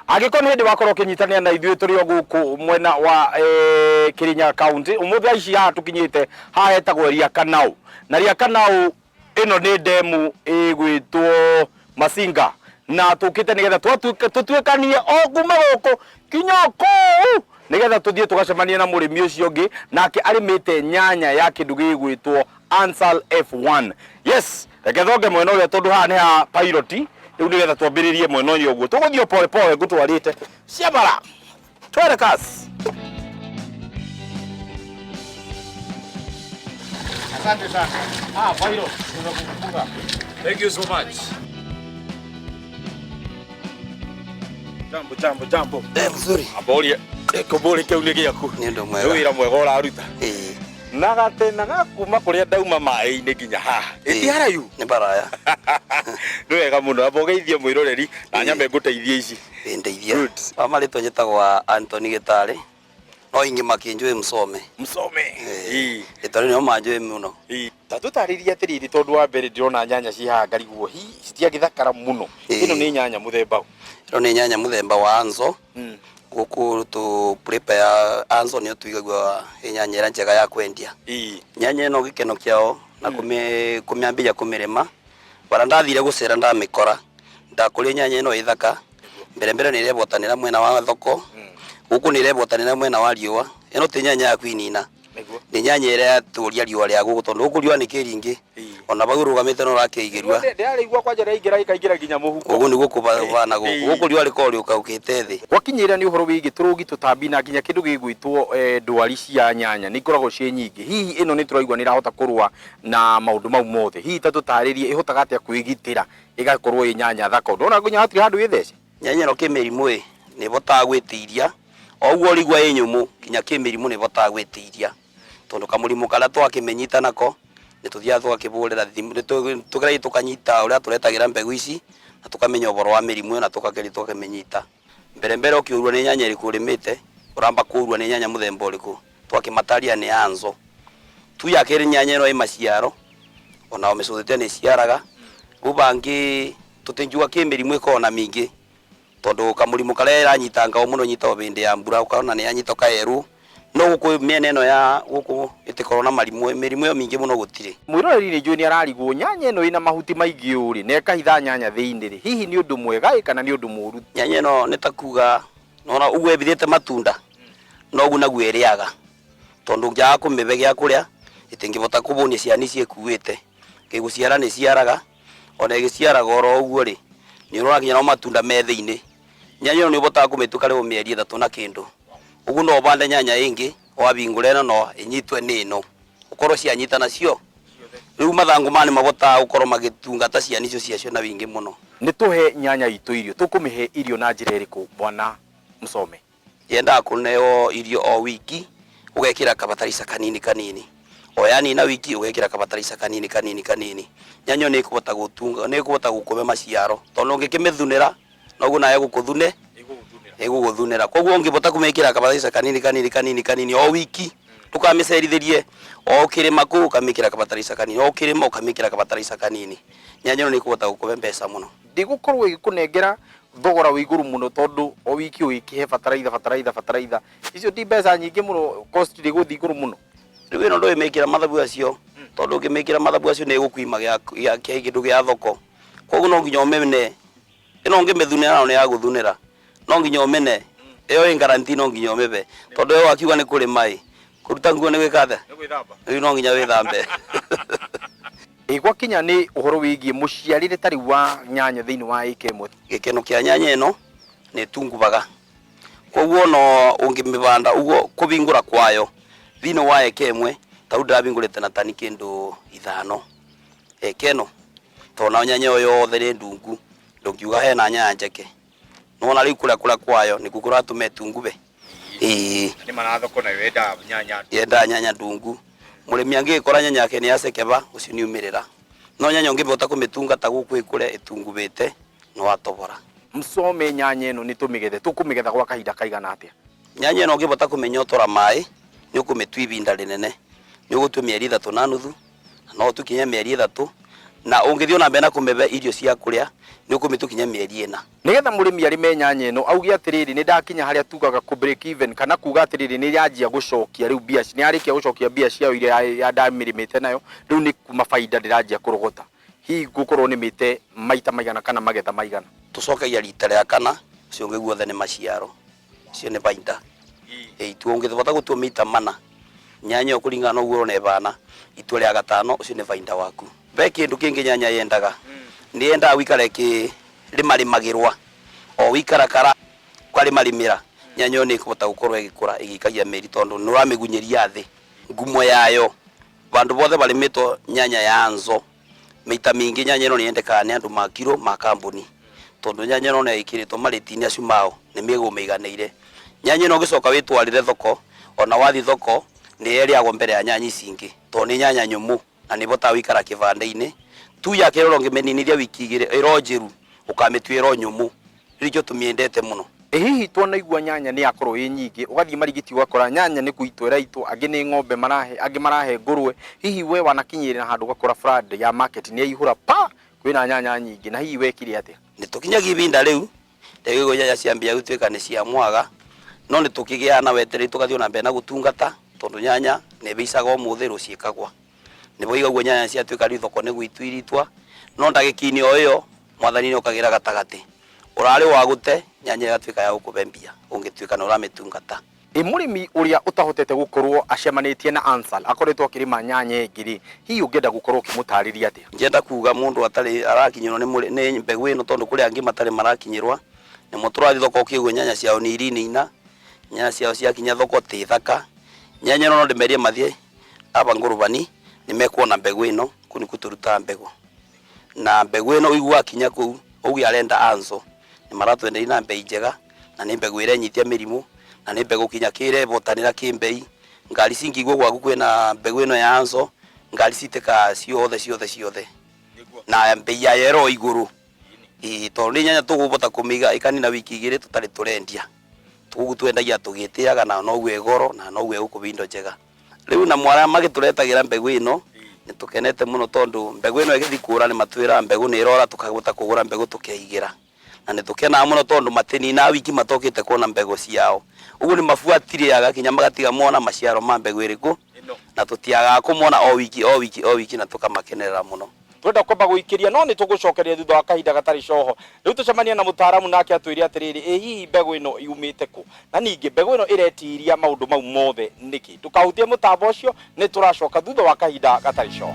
Angĩkorwo nĩ hĩndĩ wakorwo ũkĩnyitanĩra na ithuĩ tũrĩ o gũkũ mwena wa Kirinyaga County, ũmũthĩ thaa ici haha tũkinyĩte haha hetagwo Ria Kanau. Na Ria Kanau ĩno nĩ ndemu ĩgwĩtwo Masinga na tũkĩte nĩgetha tũtuĩkanie o kuma gũkũ kinya o kũu nĩgetha tũthiĩ tũgacemanie na mũrĩmi ũcio ũngĩ nake arĩmĩte nyanya ya kĩndũ gĩgwĩtwo Ansal F1. Yes, reke thonge mwena ũrĩa tondũ haha nĩ ha pilot rĩu nĩgetha twambĩrĩrie mwena ũyũ ũguo tũgũthiĩ o pole pole ngũtwarĩte ciabara twende kasi. Asante sana. Ah, pilot, tunakukumbuka. Thank you so much. Jambo, jambo, jambo. Eh, mzuri. Amborie, kũmbũri kĩu nĩ gĩaku. Nĩ ũndũ Nĩ mwega. wĩra mwega ũraruta. Ĩĩ. Na gatĩna ga kuma kũrĩa ndauma maĩ-inĩ nginya haha. Ĩti haraihu. Nĩ baraya. Nĩ wega mũno. Amba ũgeithie mwĩroreri na nyambe ngũteithie ici. Ĩĩ ndeithia. Good. Wa marĩtwa njĩtagwo Anthony Gĩtarĩ. No ingĩ makĩnjũĩ Msome. Msome. Ĩĩ. Rĩtwa rĩu nĩo manjũĩ mũno. Ĩĩ. Ta tũtarĩrie atĩrĩrĩ tondũ wa mbere ndĩrona nyanya ciĩ haha ngarigwo hi citiagĩthakara mũno. Ĩĩ. Ĩno nĩ nyanya mũthemba ũ? Ĩno nĩ nyanya mũthemba wa Anzo. Gũkũ tũ prepare Anzo nĩyo tũigagua ĩ nyanya ĩrĩa njega ya kwendia. Ĩĩ. Nyanya ĩno gĩkeno kĩao na kũmĩambĩria kũmĩrĩma, bara ndathire gũcera ndamĩkora, ndakũria nyanya ĩno ĩ thaka, mbere mbere nĩ ĩrebotanĩra mwena wa thoko, gũkũ nĩ ĩrebotanĩra mwena wa riũa, ĩno ti nyanya ya kwinina, nĩ nyanya ĩrĩa yatũria riũa rĩa gũkũ tondũ gũkũ riũa nĩ kĩringĩ, ona vau ũrũgamĩte no ũrakĩigĩrua. Ndĩrarĩigua kwanja rĩaingĩra rĩkaingĩra nginya mũhuko. Ũguo nĩguo kũbana gũkũ, gũkũ riũa rĩkoragwo rĩũkaũkĩte thĩ. Gwakinyĩrĩra nĩ ũhoro wĩgiĩ tũrũgi, tũtambi na nginya kĩndũ gĩgwĩtwo ndwari cia nyanya nĩ ikoragwo ciĩ nyingĩ. Hihi ĩno nĩ tũraigua nĩ ĩrahota kũrũa na maũndũ mau mothe. Hihi ta tũtarĩrie ĩhotaga atĩa kwĩgitĩra ĩgakorwo ĩ nyanya thaka ũndũ ona nginya hatirĩ handũ ĩthece? Nyanya ĩno kĩmĩrimũ ĩ, nĩ ĩhotaga gwĩtiria, o ũguo ũrĩigua ĩ nyũmũ nginya kĩmĩrimũ nĩ ĩhotaga gwĩtiria. Tondũ kamũrimũ karĩa twakĩmĩnyita nako, nĩ tũthiaga tũgakĩbũrĩra thimũ, nĩ tũgeragia tũkanyita ũrĩa tũretagĩra mbegũ ici, na tũkamenya ũboro wa mĩrimũ ĩyo na tũkageria tũgakĩmĩnyita. Mbere mbere ũkĩũrua nĩ nyanya ĩrĩkũ ũrĩmĩte, ũramba kũũrua nĩ nyanya mũthemba ũrĩkũ, twakĩmataria nĩ Anzo. Tu ya kerĩ nyanya ĩno ĩ maciaro, ona ũmĩcũthĩte nĩ ĩciaraga, rĩu bangĩ tũtingiuga kĩmĩrimũ ĩkoragwo na mĩingĩ, tondũ kamũrimũ karĩa ĩranyitanga o mũno ĩnyitagwo hĩndĩ ya mbura, ũkona nĩ yanyita ũkaerwo, no gũkũ mĩena ĩno ya gũkũ ĩtĩkoragwo na marimũ, mĩrimũ ĩyo mĩingĩ mũno gũtirĩ. Mwĩroreri nĩ njũĩ nĩ ararigwo nyanya ĩno ĩna mahuti maingĩ ũũ rĩ, na ĩkahitha nyanya thĩinĩ rĩ, hihi nĩ ũndũ mwega ĩ kana nĩ ũndũ mũũru? Nyanya ĩno nĩ ta kuga, nĩwona ũguo ĩbithĩte matunda, noguo naguo ĩrĩaga, tondũ ũngĩaga kũmĩbe gĩa kũrĩa, ĩtingĩbota kũbũnia ciana icio ĩkuĩte, ĩgũciara nĩ ĩciaraga, ona ĩgĩciaraga oro ũguo rĩ, nĩ ũrona nginya no matunda me thĩinĩ. Nyanya ĩno nĩ ũbotaga kũmĩtua karibu mĩeri ĩtatũ na kĩndũ. Ũguo no ũbande nyanya ĩngĩ, wabingũra ĩno no ĩnyitwe nĩ ĩno. Ũkorwo cianyitana cio. Rĩu mathangũ maya nĩ mabotaga gũkorwo magĩtungata ciana icio ciacio na wĩingĩ mũno. Nĩ tũhe nyanya itũ irio. Tũkũmĩhe irio na njĩra ĩrĩkũ Bwana Msome? Yendaga kũneo irio o wiki, ũgekĩra kabatarica kanini kanini. O yanina wiki ũgekĩra kabatarica kanini kanini kanini. Nyanya ĩyo nĩ ĩkũhota gũtunga, nĩ ĩkũhota gũkũhe maciaro. Tondũ ũngĩkĩmĩthunĩra, noguo nayo ĩgũkũthune, ĩgũgũthunĩra. Koguo ũngĩhota kũmĩkĩra kabatarica kanini kanini kanini kanini o wiki, ndũkamĩcerithĩrie, o ũkĩrĩma kũu ũkamĩkĩra kabatarica kanini, o ũkĩrĩma ũkamĩkĩra kabatarica kanini. Nyanya ĩno nĩ ĩkũhota gũkũhe mbeca mũno. Ndĩgũkorwo ĩgĩkũnengera thogora wĩ igũrũ mũno tondũ o wiki ũgĩkĩhe bataraitha bataraitha bataraitha icio ti mbeca nyingĩ mũno cost ndĩgũthiĩ igũrũ mũno. Rĩu ĩno ndũĩmĩkĩra mathabu acio tondũ ũngĩmĩkĩra mathabu acio nĩ ĩgũkwima kĩndũ gĩa thoko. Koguo no nginya ũmĩne, ĩno ũngĩmĩthunĩra nayo nĩ yagũthunĩra, no nginya ũmĩne, ĩyo ĩ guarantee no nginya ũmĩbe tondũ we wakiuga nĩ kũrĩma ĩ, kũruta nguo nĩ gwĩka atĩa? Rĩu no nginya wĩthambe. Ĩ gwakinya nĩ ũhoro wĩgiĩ mũciarĩre ta rĩu wa nyanya thĩinĩ wa ĩka ĩmwe. Gĩkeno kĩa nyanya ĩno nĩ ĩtungubaga, koguo ona ũngĩmĩbanda ũguo kũbingũra kwayo thĩinĩ wa ĩka ĩmwe, ta rĩu ndĩrabingũrĩte na tani kĩndũ ithano ĩka ĩno, tondũ nayo nyanya ĩyo yothe nĩ ndungu, ndũngiuga hena nyanya njeke. Nĩwona rĩu kũrĩa kũrĩa kwayo nĩkuo kũratũma ĩtungube. Ĩĩ. Nĩ ma na thoko nayo yendaga nyanya ndungu. Yendaga nyanya ndungu. Mũrĩmi angĩgĩkora nyanya yake nĩ yacekeba, ũcio nĩ umĩrĩra. No nyanya ũngĩhota kũmĩtungata gũkũ ĩkũre ĩtungubĩte, nĩ watobora. Msome nyanya ĩno nĩ tũmĩgethe, tũkũmĩgetha gwa kahinda kaigana atĩa? Nyanya ĩno ũngĩhota kũmĩnyotora maĩ, nĩ ũkũmĩtua ibinda rĩnene. Nĩ ũgũtua mĩeri ĩthatũ na nuthu, na no ũtue kinya mĩeri ĩthatũ. Na ũngĩthiĩ ona mbere na kũmĩhe irio cia kũrĩa nĩ ũkũmĩtũkinya mĩeri 4. Nigetha mũrĩmi arĩme nyanya ĩno auge atĩrĩrĩ, nĩ ndakinya harĩa tugaga kũ break even, kana kuga atĩrĩrĩ, nĩ yanjia gũcokia rĩu mbia, nĩ yarĩkia gũcokia mbia ciayo iria ya ndamĩrĩmĩte nayo, rĩu nĩ kuma baida ndĩranjia kũrogota, hihi ngũkorwo nĩmĩte maita maigana kana magetha maigana? Tũcokagia rita rĩa kana, ũcio ũngĩ guothe nĩ maciaro, ũcio nĩ baida. Itua ũngĩbota gũtua mita 4 nyanya ĩyo kũringana na ũguo ũrona ĩbana, itua rĩa gatano ũcio nĩ baida waku. Be kĩndũ kĩngĩ nyanya yendaga, nĩ yendaga gũikara ĩkĩrĩmarĩmagĩrwa, o wĩikara kara ũkarĩmarĩmĩra, nyanya ĩyo nĩ ĩkũhota gũkorwo ĩgĩkũra ĩgĩikagia mĩri tondũ nĩ ũramĩgunyĩria thĩ. Ngumo yayo vandũ vothe varĩmĩtwo nyanya ya nzo, maita mingĩ nyanya ĩno nĩ yendekaga nĩ andũ ma kiro ma kambuni, tondũ nyanya ĩno nĩ ĩkĩrĩtwo marĩti-inĩ acio mao nĩ mĩgũmĩiganĩire. Nyanya ĩno ũngĩcoka wĩtwarĩre thoko, ona wathiĩ thoko nĩ ĩrĩagwo mbere ya nyanya ici ingĩ, tondũ nĩ nyanya nyũmũ na nĩ ĩhotaga gũikara kĩbanda-inĩ. Tu yake ĩrora ũngĩmĩninithia wiki 2 ĩro njĩru, ũkamĩtua ĩro nyũmũ. Rĩu nĩkĩo tũmĩendete mũno. Ĩ hihi twanaigua nyanya nĩ yakorwo ĩ nyingĩ, ũgathiĩ Marigiti ũgakora nyanya nĩ kũitwo ĩraitwo, angĩ nĩ ng'ombe marahe, angĩ marahe ngũrwe. Hihi we wanakinyĩrĩra handũ ũgakora flood ya market nĩ yaihũra pa, kwĩna nyanya nyingĩ, na hihi wekire atĩa? Nĩ tũkinyagia ibinda rĩu, rĩu nyanya ciambia gũtuĩka nĩ cia mwaga, no nĩ tũkĩgĩaga na wetereri tũgathiĩ ona mbere na gũtungata, tondũ nyanya nĩ ĩbaicaga ũmũthĩ rũciũ ĩkagwa. Nĩguo igaguo nyanya ciatuĩka rĩu thoko nĩ gwĩtwo iritwa, no ndagĩka-inĩ o ĩyo mwathani nĩ okagĩra gatagatĩ. Ũrarĩ wa gũte, nyanya ĩgatuĩka ya gũkũhe mbia ũngĩtuĩka nĩ ũramĩtungata. Ĩ mũrĩmi ũrĩa ũtahotete gũkorwo acemanĩtie na Ansal akoretwo akĩrĩma nyanya ĩngĩ rĩ, hihi ũngĩenda gũkorwo ũkĩmũtarĩria atĩa? Ingĩenda kuga mũndũ atarĩ arakinyĩrwo nĩ mbegũ ĩno, tondũ kũrĩ angĩ matarĩ marakinyĩrwa, nĩmo tũrathiĩ thoko ũkĩigua nyanya ciao nĩ irinina, nyanya ciao ciakinya thoko ti thaka. Nyanya ĩno no ndĩmerie mathiĩ aba ngũrũbani nĩ mekuona mbegũ ĩno, kũu nĩkuo tũrutaga mbegũ. Na mbegũ ĩno ũiguaga kinya kũu, auge arenda Anso, nĩ maratwenderia na mbei njega, na nĩ mbegũ ĩrenyitia mĩrimũ, na nĩ mbegũ kinya kĩrebotanĩra kĩmbei. Ngari cingĩigua gwaku kwĩna mbegũ ĩno ya Anso, ngari citĩkaga ciothe ciothe ciothe, na mbei yayo ĩro igũrũ. Ĩĩ, tondũ nĩ nyanya tũgũbota kũmĩiga ĩkanina wiki 2 tũtarĩ tũrendia. Koguo twendagia tũgĩtĩaga na noguo ĩ goro na noguo ĩgũkũhe indo njega. Rĩu na arĩa magĩtũretagĩra mbegũ ĩno nĩ tũkenete mũno, tondũ mbegũ ĩno ĩgĩthiĩ kũra nĩ matwĩraga mbegũ nĩ ĩrora, tũkahota kũgũra mbegũ tũkeigĩra. Na nĩ tũkenaga mũno tondũ matĩninaga wiki matokĩte kuona mbegũ ciao. Ũguo nĩ mabuatĩrĩaga kinya magatiga mona maciaro ma mbegũ ĩrĩkũ, na tũtiagaga kũmona o wiki o wiki o wiki, na tũkamakenerera mũno. Twenda kwamba gũikĩria, no nĩ tũgũcokeria thutha wa kahinda gatarĩ coho. Rĩu tũcemania na mũtaaramu nake atwĩre atĩrĩrĩ, ĩ hihi mbegũ ĩno yumĩte kũ, na ningĩ mbegũ ĩno ĩretiria maũndũ mau mothe nĩkĩ? Ndũkahutie mũtambo ũcio, nĩ tũracoka thutha wa kahinda gatarĩ coho.